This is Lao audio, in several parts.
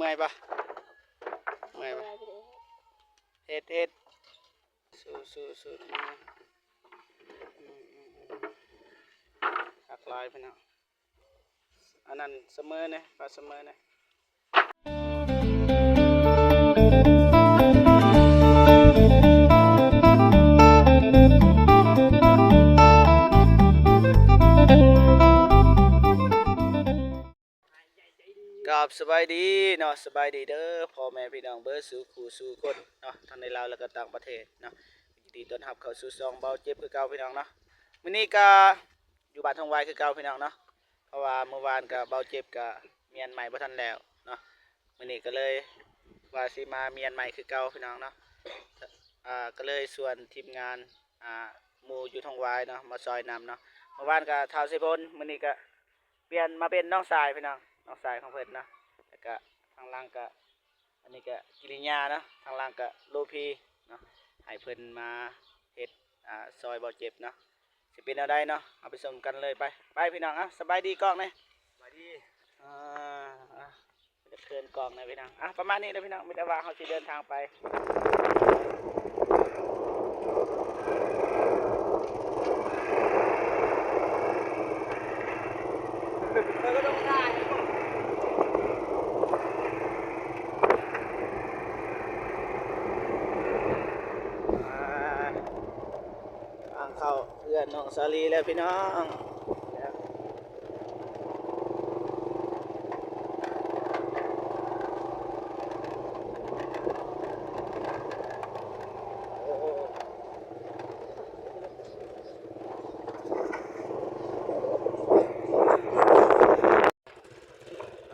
ເມື່ອຍບໍ່? ເມື່ອຍບໍ່? ເຮັດ ເຮັດ ສູ້ ສູ້ ສູ້ ອືມ ອືມ ອືມ ຄັກຫຼາຍພີ່ນ້ອງ. ອັນນັ້ນສະເໝີແດ່ ຝາກສະເໝີແດ່. ກາບສະບາຍດີເນາະ ສະບາຍດີເດີພໍ່ແມ່ພີ່ນ້ອງເບິດສູ່ຄູ່ສູ່ຄົນເນາະ ທັງໃນລາວ ແລະ ກໍຕ່າງປະເທດເນາະ. ຍິນດີຕ້ອນຮັບເຂົ້າສູ່ຊ່ອງເບົາເຈັບຄືເກົ່າພີ່ນ້ອງເນາະ. ມື້ນີ້ກະຢູ່ບ້ານທົ່ງວາຍຄືເກົ່າພີ່ນ້ອງເນາະ ເພາະວ່າມື້ວານກະເບົາເຈັບກະມ້ຽນໄມ້ບໍ່ທັນແລ້ວເນາະ. ມື້ນີ້ກະເລີຍວ່າຊິມາມ້ຽນໄມ້ຄືເກົ່າພີ່ນ້ອງເນາະ. ອ່າ ກະເລີຍຊວນທີມງານ ອ່າ ໝູ່ຢູ່ທົ່ງວາຍເນາະ ມາຊ່ອຍນຳເນາະ. ມື້ວານກະທ້າວໄຊພົນ ມື້ນີ້ກະ ປ່ຽນມາເປັນນ້ອງຊາຍພີ່ນ້ອງ ນ້ອງຊາຍຂອງເພິ່ນເນາະ. ແລ້ວກະທາງຫຼັງກະ ອັນນີ້ກະກິລິຍາເນາະ ທາງຫຼັງກະໂລພີເນາະ ໃຫ້ເພິ່ນມາເຮັດ ອ່າ ຊ່ອຍເບົາເຈັບເນາະ. ຊິເປັນແນວໃດເນາະ ເຮົາໄປຊົມກັນເລີຍ ໄປ ໄປພີ່ນ້ອງ. ອ່ະ ສະບາຍດີກ້ອງແດ່ ສະບາຍດີ. ອ່າ ຈະເຂີນກ້ອງແດ່ພີ່ນ້ອງ. ອ່ະ ປະມານນີ້ເດີພີ່ນ້ອງ ມີແຕ່ວ່າເຮົາຊິເດີນທາງໄປ. ອ່າ ທາງເຂົ້າເຮືອນນ້ອງສາລີແລ້ວພີ່ນ້ອງ.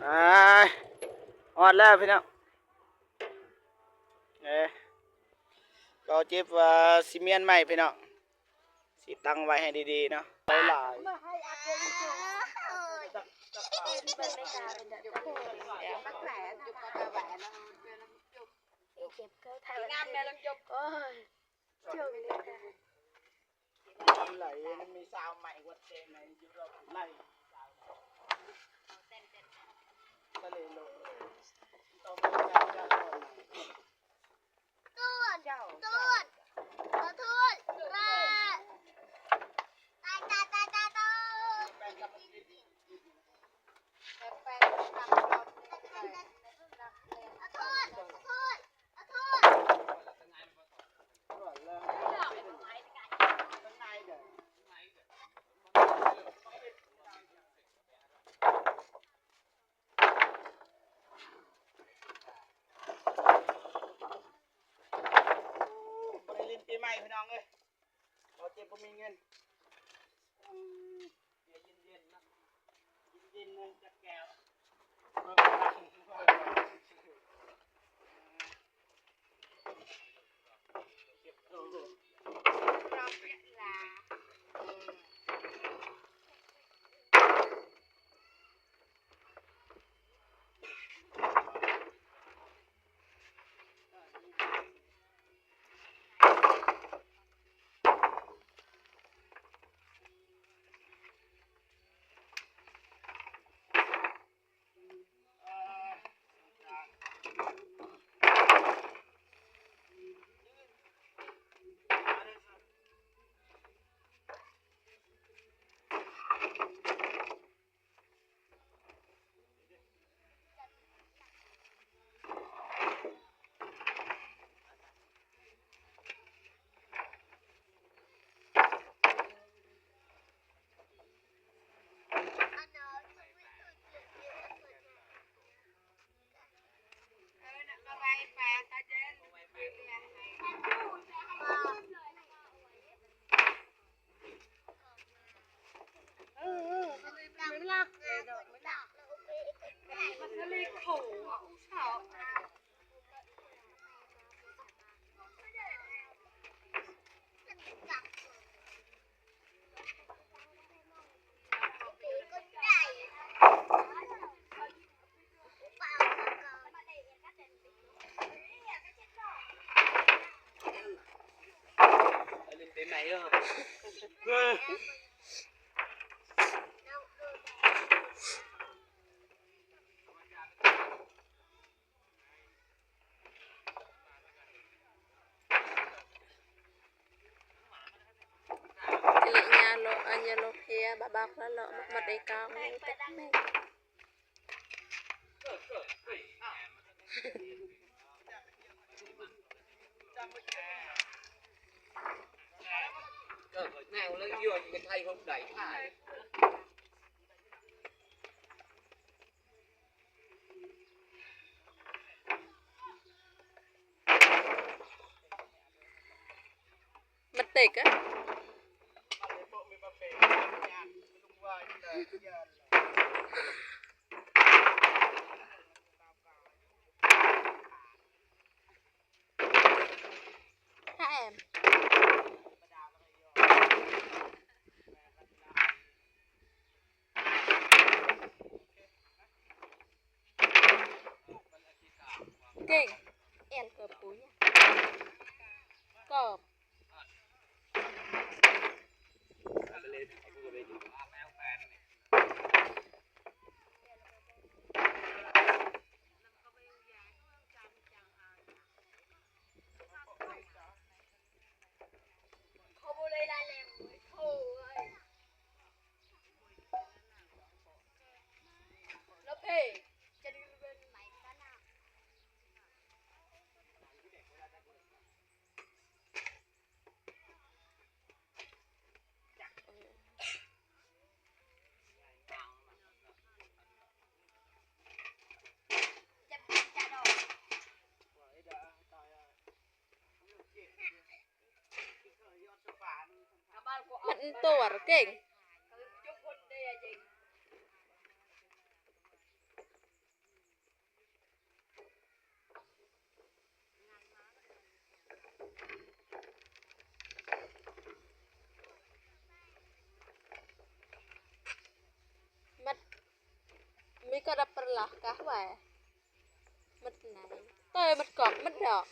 ອ່າ ຮອດແລ້ວພີ່ນ້ອງ. ເອີ ເບົາເຈັບວ່າຊິມ້ຽນໃໝ່ພີ່ນ້ອງ ຊິຕັ້ງໄວ້ໃຫ້ດີໆເນາະ. ຫຼາຍ ໄຫຼ ມັນມີຊາວໃໝ່ວັດເຕໃນຢູໂຣບໄຫຼ ທະເລໂລກ ຕ້ອງການການ ໂທດ ໂທດ ຂໍໂທດ ຕາຍ ຕາຍ ຕາຍ ຕາຍ ຕາຍ ແປງກັບມັນ ບໍ່ໄດ້ຫຼິ້ນປີໃໝ່ພີ່ນ້ອງເອີຍ ເບົາເຈັບບໍ່ມີເງິນ. ເຢັນໆເນາະ ເຢັນໆ ຈັກແກ້ວ. ບາບາກລະເລາະໝົດເອກາງ ແນວເລື່ອງຢູ່ຢູ່ໄທຫົກໃດ ມັນເຕັກອະ ຫາແອມ. ເກັ່ງ ແອນເກີບປູຍ ກອບ. ມັນຕົວເກັ່ງ. ມັນມີກະດັບປະລະກະໄວ້ ມັນໄນ ເຕີມັນກອບມັນດອກ.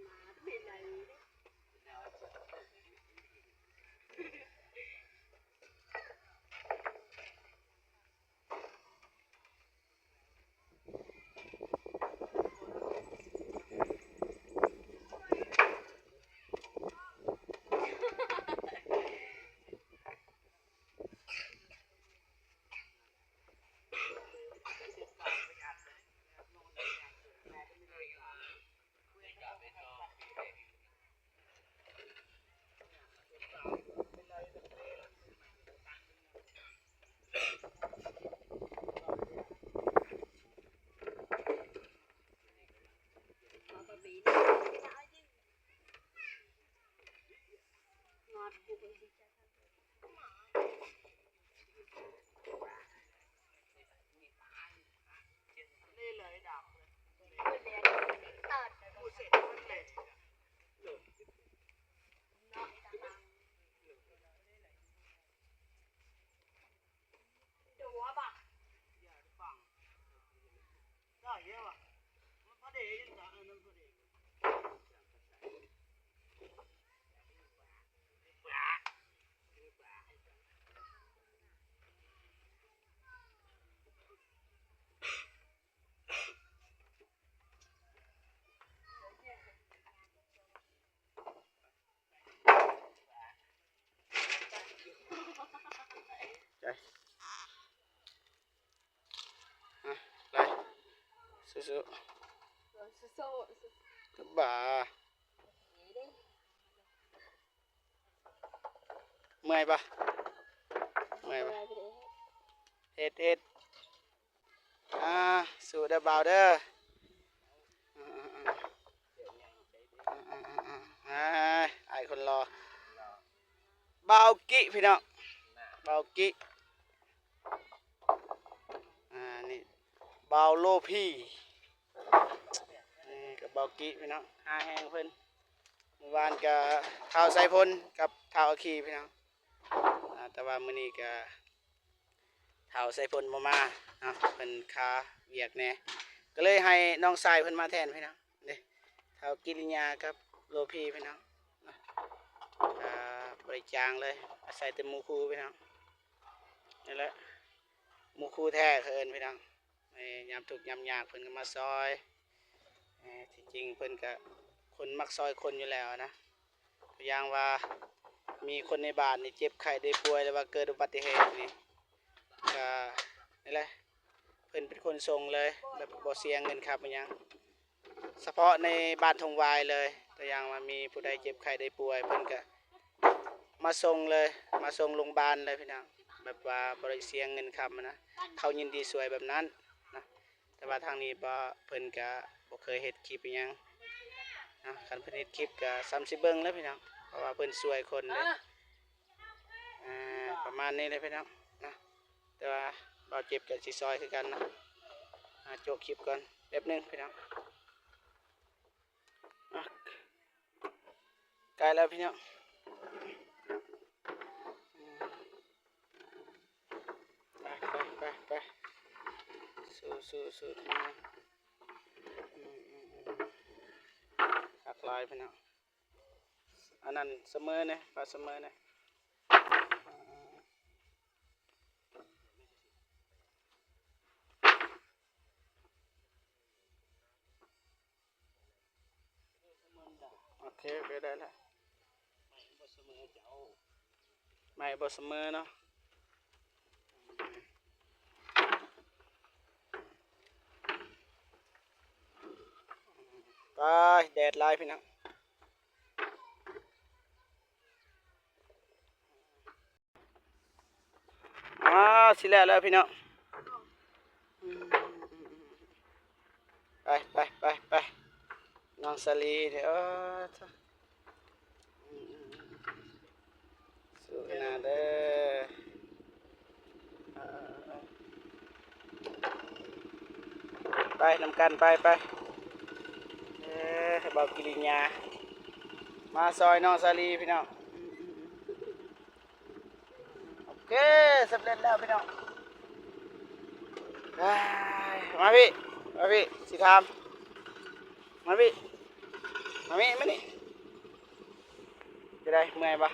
ໄປ ອ່ະ ໄປ ສູ້ໆ ສູ້ໆ ບາ ເມື່ອຍປະ? ເມື່ອຍປະ? ເຮັດ ເຮັດ. ອ່າ ສູ້ເດີບ່າວເດີ ອ່າ ອ້າຍຄົນຫຼໍ່ ບ່າວກິ ພີ່ນ້ອງ ບ່າວກິ ອ່າ ນີ້ບ່າວໂລພີ ນີ້ກະບ່າວກິ ພີ່ນ້ອງ ຫາແຮງເພິ່ນ ມື້ວານກະທ້າວໄຊພົນກັບທ້າວອາຄີ ພີ່ນ້ອງ ອ່າ ແຕ່ວ່າມື້ນີ້ກະ ທ້າວໄຊພົນບໍ່ມາເນາະ ເພິ່ນຄາວຽກແດ່ ກະເລີຍໃຫ້ນ້ອງຊາຍເພິ່ນມາແທນພີ່ນ້ອງເດ້ ທ້າວກິລິຍາກັບໂລພີພີ່ນ້ອງ ອ່າ ບໍ່ໄດ້ຈ້າງເລີຍ ອາໄສແຕ່ໝູ່ຄູ່ພີ່ນ້ອງ ນີ້ແຫຼະ ໝູ່ຄູ່ແທ້ເຂົາເອີ້ນພີ່ນ້ອງ. ເອີ ຍາມທຸກຍາມຍາກເພິ່ນກໍມາຊ່ອຍ. ເອີ ທີ່ຈິງເພິ່ນກໍຄົນມັກຊ່ອຍຄົນຢູ່ແລ້ວນະ. ຕົວຢ່າງວ່າມີຄົນໃນບ້ານນີ້ເຈັບໄຂ້ໄດ້ປ່ວຍ ຫຼືວ່າເກີດອຸບັດຕິເຫດນີ້ ກໍນີ້ແຫຼະ ເພິ່ນເປັນຄົນສົ່ງເລີຍ ແບບບໍ່ເສຍເງິນຄ່າບໍ່ຫຍັງ. ສະເພາະໃນບ້ານທົ່ງຫວາຍເລີຍ ຕົວຢ່າງວ່າມີຜູ້ໃດເຈັບໄຂ້ໄດ້ປ່ວຍ ເພິ່ນກະມາສົ່ງເລີຍ ມາສົ່ງໂລງບານເລີຍພີ່ນ້ອງ. ແບບວ່າບໍ່ໄດ້ເສຍເງິນຄຳນະ ເຂົາຍິນດີຊ່ວຍແບບນັ້ນນະ. ແຕ່ວ່າທາງນີ້ບໍ່ ເພິ່ນກະບໍ່ເຄີຍເຮັດຄລິບອີ່ຫຍັງນະ. ຄັນເພິ່ນເຮັດຄລິບກະສ່ຳຊິເບິ່ງແຫຼະພີ່ນ້ອງ ເພາະວ່າເພິ່ນຊ່ວຍຄົນເດ້. ອ່າ ປະມານນີ້ແຫຼະພີ່ນ້ອງນະ. ແຕ່ວ່າບ່າວເຈັບກໍຊິຊ່ອຍຄືກັນເນາະ. ອ່າ ໂຈະຄລິບກ່ອນແປັບໜຶ່ງພີ່ນ້ອງ. ອ່ະ ໃກ້ແລ້ວພີ່ນ້ອງ. ໄປ ໄປ ໄປ ໄປ ສູ້ ສູ້ ສູ້ ທຳງານ. ອືມ ອືມ ອືມ ຄັກຫຼາຍພີ່ນ້ອງ. ອັນນັ້ນສະເໝີແດ່ ຝາກສະເໝີແດ່. ໂອເຄ ໂອເຄ ໄດ້ແລ້ວ. ໄມ້ບໍ່ສະເໝີເນາະ. ຕາຍ ແດດຫຼາຍພີ່ນ້ອງ. ອ້າວ ຊິແລ້ວແລ້ວພີ່ນ້ອງ. ໄປ ໄປ ໄປ ໄປ ນ້ອງສາລີເດີ. ເອີ ໂທ້ ສູ້ຂະໜາດເດີ. ໄປນຳກັນ ໄປ ໄປ. ເອີ ບ່າວກິລິນຍາມາຊ່ອຍນ້ອງສາລີພີ່ນ້ອງ. ໂອເຄ ສຳເລັດແລ້ວພີ່ນ້ອງ. ອ້າຍ ມາພີ່ ມາພີ່ ຊິຖາມ ມາພີ່ ມານີ້ ມານີ້. ຈະໄດ້ ເມື່ອຍບໍ່?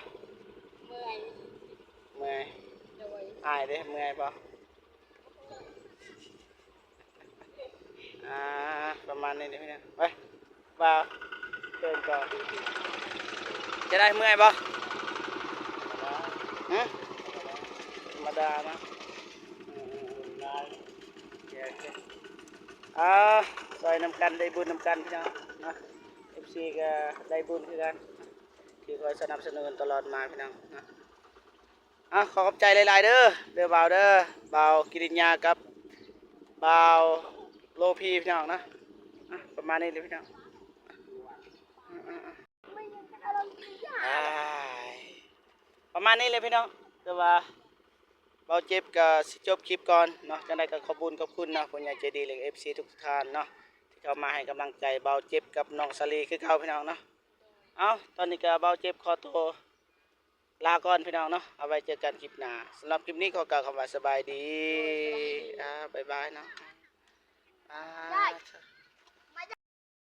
ເມື່ອຍ ເມື່ອຍ. ໂດຍ. ອ້າຍເດ້ ເມື່ອຍບໍ່? ອ່າ ປະມານນີ້ເດ້ພີ່ນ້ອງ. ໄປ ບ່າວ ເຊີນກ່ອນ. ຈະໄດ້ ເມື່ອຍບໍ່? ຮະ? ທຳມະດາເນາະ. ອືມ ໂອເຄ ໂອເຄ. ອ່າ ຊ່ອຍນຳກັນ ໄດ້ບຸນນຳກັນພີ່ນ້ອງເນາະ. ເອັຟຊີ ກໍໄດ້ບຸນຄືກັນ ທີ່ຄອຍສະໜັບສະໜູນຕະຫຼອດມາພີ່ນ້ອງເນາະ. ອ່ະ ຂໍຂອບໃຈຫຼາຍໆເດີ ເດີບ່າວເດີ ບ່າວກິລິນຍາກັບບ່າວໂລພີພີ່ນ້ອງເນາະ. ອ່ະ ປະມານນີ້ເລີຍພີ່ນ້ອງ. ອ່າ ປະມານນີ້ເລີຍພີ່ນ້ອງ. ແຕ່ວ່າບ່າວເຈັບກໍຊິຈົບຄລິບກ່ອນເນາະ. ຈັ່ງໃດກໍຂອບບຸນຂອບຄຸນເນາະ ຜູ້ໃຫຍ່ໃຈດີ ແລະ ເອັຟຊີທຸກທ່ານເນາະ ທີ່ເຂົ້າມາໃຫ້ກຳລັງໃຈບ່າວເຈັບກັບນ້ອງສາລີຄືເກົ່າພີ່ນ້ອງເນາະ. ເອົາ ຕອນນີ້ກໍບ່າວເຈັບຂໍໂຕ ລາກ່ອນພີ່ນ້ອງເນາະ. ເອົາໄວ້ເຈີກັນຄລິບໜ້າ. ສຳລັບຄລິບນີ້ຂໍກ່າວຄຳວ່າສະບາຍດີ. ອ່າ ບາຍບາຍເນາະ. ອ່າ